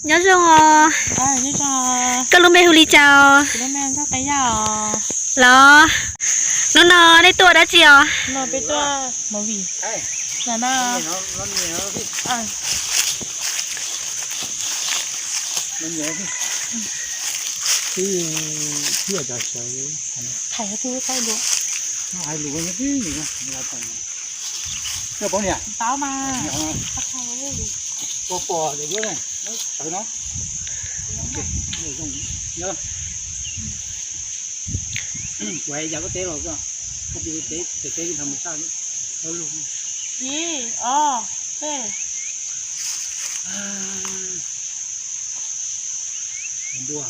Nyob zoo os. Koj lub npe hu li cas os? Los, hnub no nej tuaj dab tsi os? Hais lus, hais lus, pom niam, pom pom no, kuv hais yam koj teb los, koj teb teb teb tham mas saj, ib, ob, peb. Npua,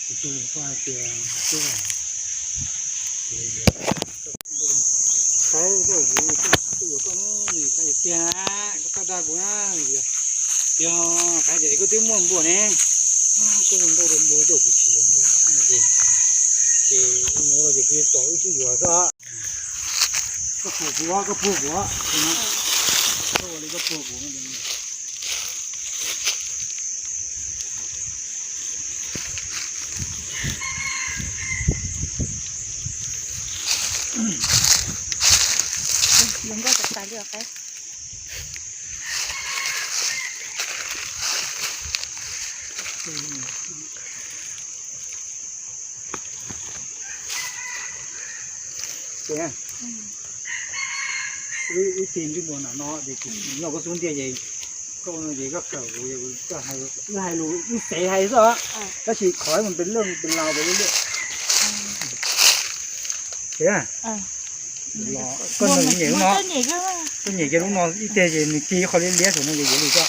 kuv tsuas yog koj hais tias, saib koj, kuv yuav koj, nws koj yuav tiag na, koj txhob dag kuv na, yog qhov tias koj twb muaj npua ne, koj ntau npua rau kuv tsis yuav npua, ces kuv mus los ces kuv yuav tsom wb sib yuav xwb. Koj puag kuv, koj puag kuv, koj ua li koj puag kuv. Wb tig ntsej muag nram no ces kuv nyob koj xub ntiag ces koj no ces koj kawm kuv, wb hais lus wb xev hais xwb, tab sis qhov mus pes lej pes laus pes lej. Koj nyiam lub no, koj nyiam kiag lub no ib teg ces nws ci qhov liab liab saum no ces yuav lus koj.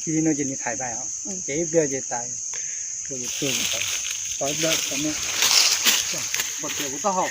Ci li no ces nws thaiv pais os, ces ib pliag ces tas, tau ib pliag, pom tias kuv taub hau.